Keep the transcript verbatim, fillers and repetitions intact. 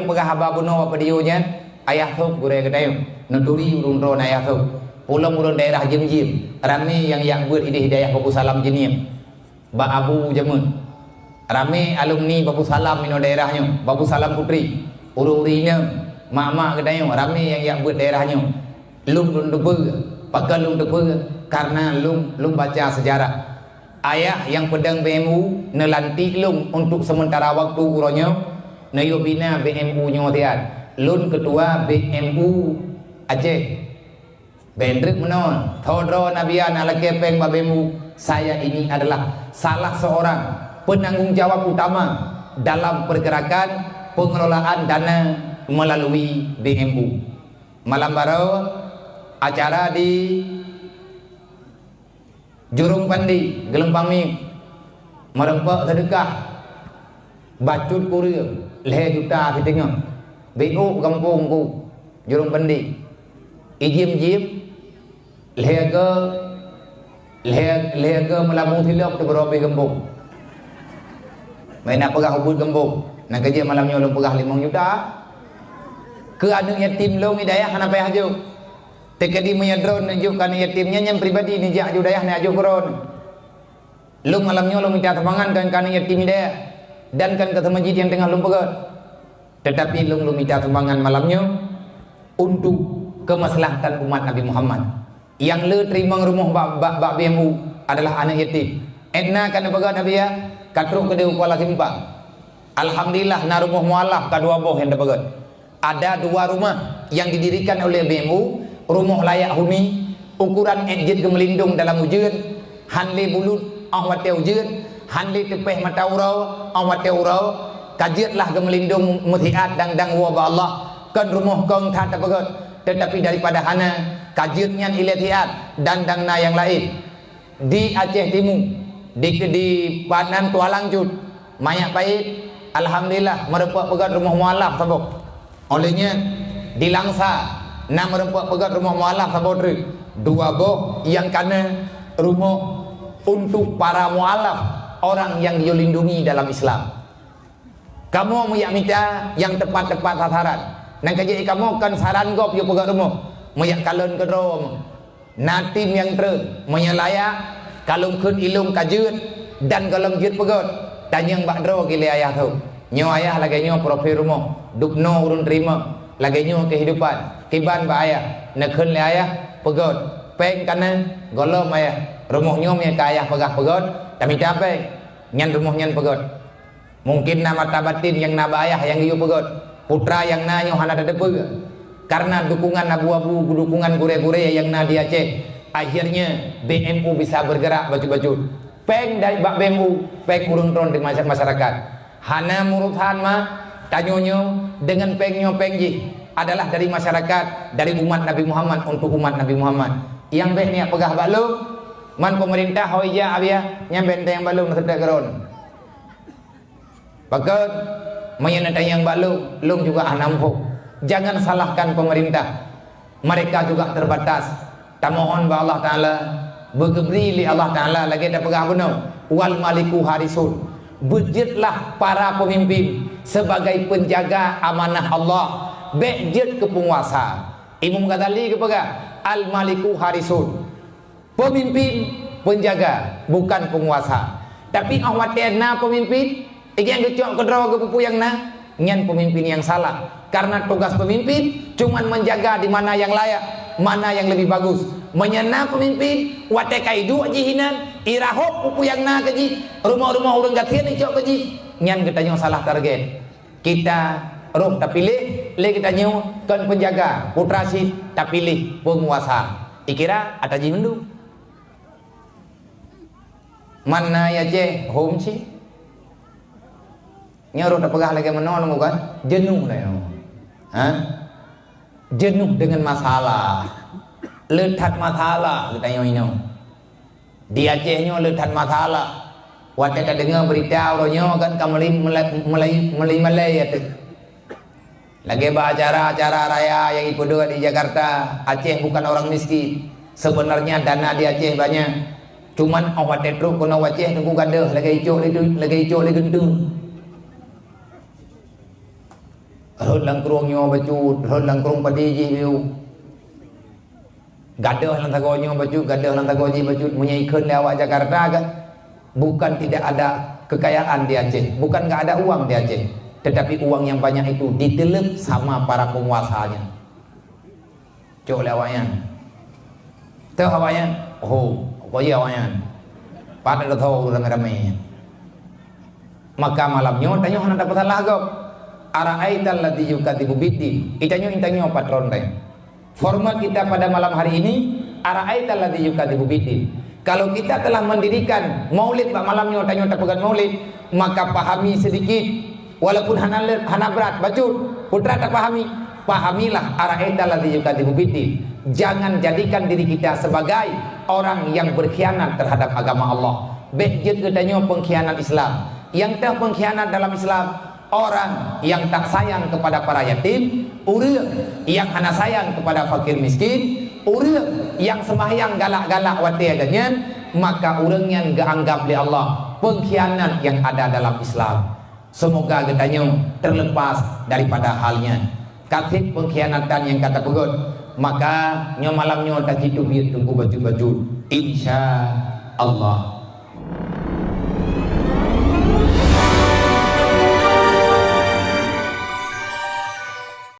Peugah haba bunoe bak video nyan, Ayah Sop gurée geutanyoe. Neuturi ureuëng droe Ayah Sop. Ulôn ureuëng daerah Jiem-Jiem. Ramé nyang jak beuet idéh di dayah Babu Salam Jeunieb. Bak Abu Jameun. Ramé alumni Babu Salam inoe daerah nyoe, Babu Salam Putri. Ureuëng-ureuëng inong, mak-mak geutanyoe, ramé nyang jak beuet daerah nyoe. Lôn lôn teupeue, pakon lôn teupeue, kareuna lôn, lôn baca seujarah. Ayah nyang peudong B M U neulantik lôn untuk sementara waktu uroe nyoe, neuyue bina B M U nyoe siat. Lôn keutua B M U Aceh. Bék treuk meunoe, tho droe Nabi na lakée péng bak B M U. Saya ini adalah salah seorang penanggung jawab utama dalam pergerakan pengelolaan dana melalui B M U. Malam baroe, acara di Jurong Pandi, Geulumpang Miet, meureumpok seudeukah bacut kureueng lhée juta siteungoh. Biôk gampông ku, Jurong Pandi. Ijiem-jiem, lhée go, lhée, lhée go meulamu silop teubeurôh bih gampông. Meunan peugah ubit gampông, na keujeuet malam nyoe lôn peugah limong juta. Keu aneuëk yatim lôn di dayah hana payah jok. Teukeudi meunyoe droeneuh neujok keu aneuëk yatim nyan, nyan pribadi neujak ju dayah, neujak jok keu droeneuh. Lôn malam nyoe lôn mita sumbangan kon keu aneuëk yatim di dayah dan kon keu seumeujid nyang teungoh lôn peugét. Teutapi lôn, lôn mita sumbangan malam nyoe untuk keumaslahatan umat Nabi Muhammad. Nyang le teurimong rumoh bak, bak, bak B M U adalah aneuëk yatim. Edna ka neupeugét Nabi ya, ka trok keudeh u Kuala Simpang. Alhamdulillah, na rumoh mualaf ka dua boh nyang teupeugét. Ada dua rumah yang didirikan oleh B M U, rumoh layak huni, ukuran ék jeuet geumeulindong dalam ujeuen, han lé bulut óh watée ujeuen, han lé teupéh mata uroe óh watée uroe, ka jeuet lah geumeulindong meusiat dang-dang woe bak Allah, kon rumoh kong that teupeugét, teutapi daripada hana, ka jeuet nyan ilée siat dan dang na nyang laén. Di Aceh Timu, di, di Panan Tualang Cut, Manyak Pait, alhamdulillah, meureumpok peugét rumoh mualaf saboh. Óh lheueh nyan, di Langsa, na meureumpok peugét rumoh mualaf saboh treuk. Dua boh nyang ka na rumoh untuk para mualaf, orang yang dilindungi dalam Islam. Kamoe meuyak mita nyang teupat-teupat sasaran. Nyang ka jeuet kamoe kon saran gob yue peugét rumoh. Meuyak kalon keudroe. Na tim nyang treun, meunyoe layak, ka lôn kheun ilôn ka jeuet dan gohlom jeuet peugét. Tanyong bak droe geuh lé ayah tho. Nyoe ayah lagée nyoe profil rumoh, dubnoe ureuëng teurimong, lagée nyoe keuhidupan. Kiban bak ayah, neukheun lé ayah, peugét. Péng ka na, gohlom ayah. Rumoh nyoe meunyoe ka ayah peugah peugét, tamita péng. Nyan rumoh nyan peugét. Mungken na mata batin nyang na bak ayah nyang geuyue peugét. Putra nyang na nyoe hana tateupeue. Kareuna dukungan abu-abu, dukungan gurée-gurée nyang na di Aceh, akhirnya B M U bisa bergerak bacut-bacut. Péng dari bak B M U, péng ureuëng tron di masya-, masyarakat. Hana meurusan ma, tanyoe nyoe deungon péng nyoe péng jih adalah dari masyarakat, dari umat Nabi Muhammad untuk umat Nabi Muhammad. Nyang bék neujak peugah bak lôn, man peumeurintah ho ija abiah, nyan bék neutanyong bak lôn, na seutôt keudroe. Pakon, meunyoe neutanyong bak lôn, lôn juga hana muphom. Jangan salahkan pemerintah. Mereka juga terbatas. Tamohon bak Allah Taala, beugeubri lé Allah Taala lagée tapeugah bunoe, "Wal maliku harisun." Beujeuetlah para pemimpin sebagai penjaga amanah Allah. Bék jeuet keu peunguasa. Imam Ghazali geupeugah, "Al maliku harisun." Pemimpin, penjaga, bukan penguasa. Tapi óh watée na pemimpin, nyang geucok keudroe geupeupue nyang na, nyan pemimpin nyang salah. Karena tugas pemimpin cuman menjaga di mana yang layak, mana yang lebih bagus. Meunyoe na pemimpin, watée ka iduek jih inan, irahop peupue nyang na keu jih, rumoh-rumoh ureuëng gasien icok keu jih, nyan geutanyoe salah target. Kita roh tapiléh lé geutanyoe kon penjaga, putra cit tapiléh penguasa. Ikira ata jih mandum. Mana ya jeh hom cit. Nyoe roh tapeugah lagée meunoe bukan? Jenuh lah nyoe. Ha? Jenuh dengan masalah. Le that masalah geutanyoe inoe. Di Aceh nyoe le that masalah. Watée tadeungoe beurita uroe nyoe kan ka meuli-, meulai-, meulai-, meuli-, meulai ateueh. Lagée bak acara-acara raya nyang ipeuduek di Jakarta, Aceh bukan orang miskin. Sebenarnya dana di Aceh banyak. Cuman óh watée trok keunoe u Aceh teungku gadôh lagée icok lé, lagée icok lé geunteung. Rhot lam krueng nyoe bacut, rhot lam krueng padé jih bacut. Gadôh lam sagoe nyoe bacut, gadôh lam sagoe jih bacut. Meunyoe ikheun lé awak Jakarta kan, bukan tidak ada kekayaan di Aceh, bukan nggak ada uang di Aceh, tetapi uang yang banyak itu ditelan sama para penguasanya. Cok lé awaknyan. Teuh awaknyan, ho, ko jih awaknyan. Pat ada tho ramé-ramé. Maka malam nyoe tanyoe hana tapeusalah gob. Ara'aital ladzi yukadzibu biddin. Itanyoe, itanyoe patron deh. Format kita pada malam hari ini, ara'aital ladzi yukadzibu biddin. Kalau kita telah mendirikan maulid bak malam nyoe, tanyoe tapeugöt maulid, maka pahami sedikit. Walaupun hana le-, hana brat, bacut, putra tapahami, pahamilah, ara'aital ladzi yukadzibu biddin. Jangan jadikan diri kita sebagai orang yang berkhianat terhadap agama Allah. Bék jeuet geutanyoe pengkhianat Islam. Nyang teuh pengkhianat dalam Islam, orang yang tak sayang kepada para yatim, ureuëng yang hana sayang kepada fakir miskin, ureuëng yang sembahyang galak-galak watée geuh nyan, maka ureuëng nyan geuanggap lé Allah pengkhianat yang ada dalam Islam. Semoga geutanyoe terlepas daripada hal nyan. Ka sép pengkhianatan nyang ka tapeugöt, maka nyoe malam nyoe tacit teubiet teungku bacut-bacut, insya Allah.